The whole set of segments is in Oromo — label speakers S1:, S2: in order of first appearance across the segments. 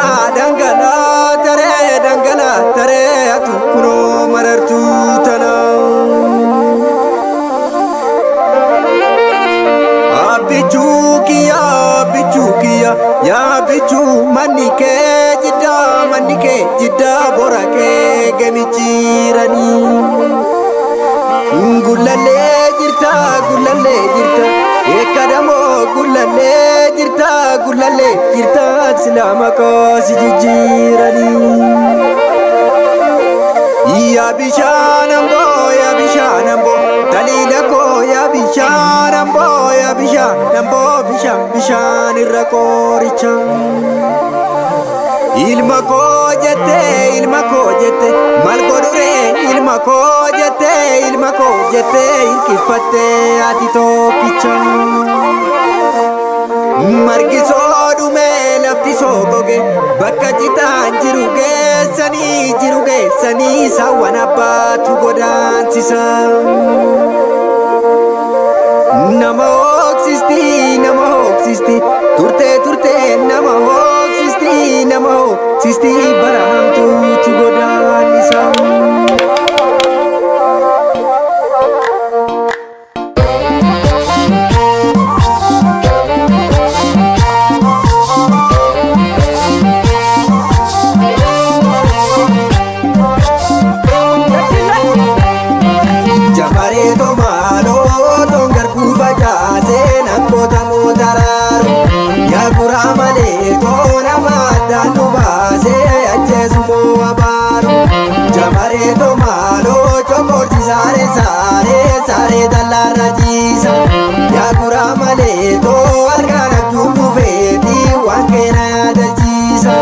S1: Dhangalaa taree dhangalaa taree atu kunoo marartuu tana. Abbichuu kiyya abbichuu kiyya yaa abbichuu manni kee jiddaa manni kee jiddaa bora kee gamichiiranii. Gullallee jirta gullallee jirta eekkadamoo gullallee jirta gullallee jirta silaama koosi jijjiiranii. Yaa bishaan amboo yaa bishaan amboo taliila koo yaa bishaan amboo yaa bishaan amboo bishaan bishaan irra qooricha. Ilma koo jettee ilma koo jettee maal godhuree ilma koo jettee ilma koo jettee hirkifattee ati tokkicha. Margi soo dhumee lafti soo goge bakka citaan jiru geessanii saawwan abbaatu godaansisa. Nama hooksisti nama hooksisti turtee turtee nama hooksisti nama hooksisti bara hamtuutu godaannisa. Jabareeto maaloo tongar kuufa jaasee nakkoota mootaraaru yaa guraa malee toona maaddaan nu baasee ajjeesumoo abaaru. Jabareeto maaloo chokorsi saaree saaree saaree dallaarra jiisa yaa guraa malee too harkaan abjuun dhufeeti waan keena yaadachiisa.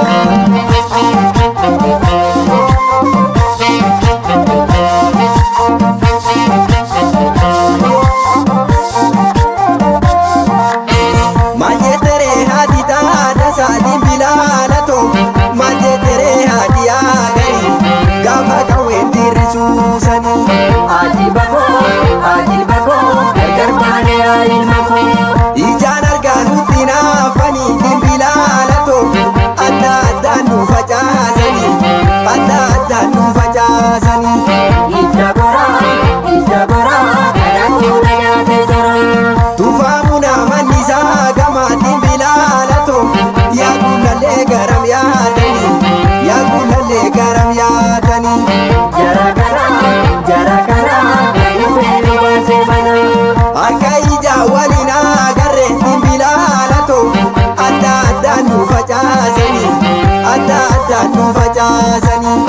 S1: Majeteree haati taata saatiin bilaala too majeteree haati agarii gaafa qawween dirrisuusanii.
S2: Ati bakoo ati bakoo gargar baanee yaa ilma koo.
S1: Ijaan argaa nutti naafanii dimbilaala too adda addaan nu facaasanii adda addaan nu facaasanii.
S2: Ija goraa kanatu na nyaate jara.
S1: Tufaamu namanni isaa gamaa dimbilaala too yaa guulallee garam yaadanii yaa guulallee garam yaadanii.
S2: Jara karaa jara karaa kan dhufee nu baasee mana.
S1: Akka ija waliin agarre dimbilaala too adda addaan nu facaasanii adda addaan nu facaasanii.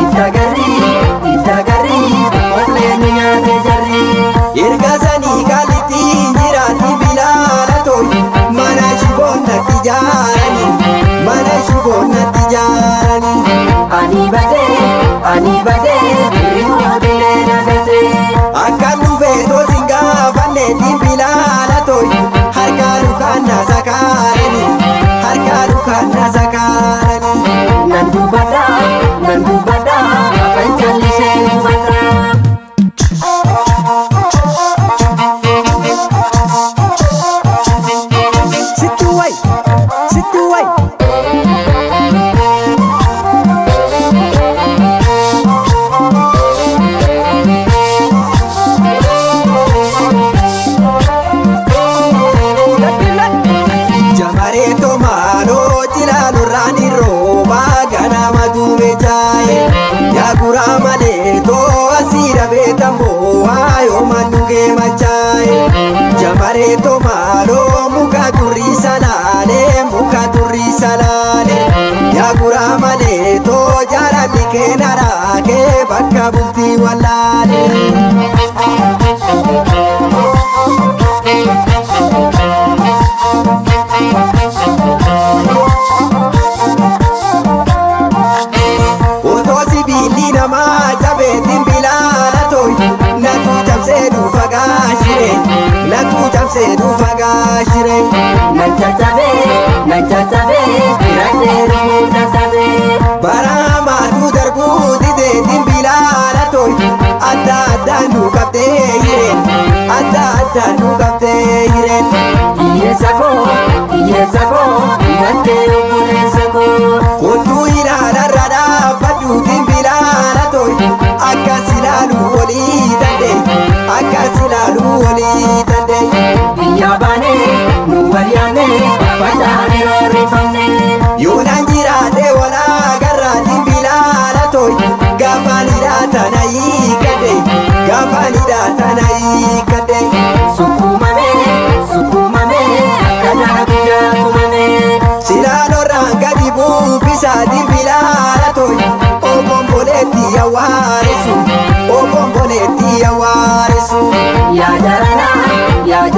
S2: Itti agarrii itti agarrii onnee nu nyaate jarri.
S1: Erga sanii kaalitti jira dimbilaala too mana shiboon natti ijaaranii mana shiboon natti ijaaranii.
S2: Ani badee hirriboo bilee na gatee.
S1: Akka dhufee toosin gaafanne dimbilaala too harka lukaan na sakaaranii harka lukaan na sakaaranii.
S2: Nan dubbadha afaan callisee dubbadha.
S1: Sitti wayi sitti wayi. Jamareeto maaloo jilaalurraan roobaa ganama duube jaaye yaa guraa malee too asii dhabee tamboo waayoo mannugee machaaye. Jamareeto maaloo muka turrii salaalee muka turrii salaalee yaa guraa malee too jaalalli kee naraakee bakka bultii wallaalee. Otoo sibiilli namaa jabeetiin bilaala tooyi natu cabsee dhufa gaashire natu cabsee dhufa gaashire.
S2: Nan caccabee firadhee dhufuu dadhabee.
S1: Bara hamaatu darbuu dideetiin bilaala tooyi adda addaan nu qabdee hireen adda addaan nu qabdee hireen.
S2: Hiyyeessa koo hiyyeessa koo himattee obboleessa koo. Wal yaanne facaane roorrifamne.
S1: Yoonaan jiraate walaa garraatiin bilaala toy gaafaan hidhaatan hiikadhe gaafaan hidhaatan hiikadhe.
S2: Sukkuumame sukkuumame akka daakuu jaatumame.
S1: Silaalorraan gadi buufisaatiin bilaala toy obomboleetti yawaaresu obomboleetti yawaaresu.
S2: Yaa jarana yaa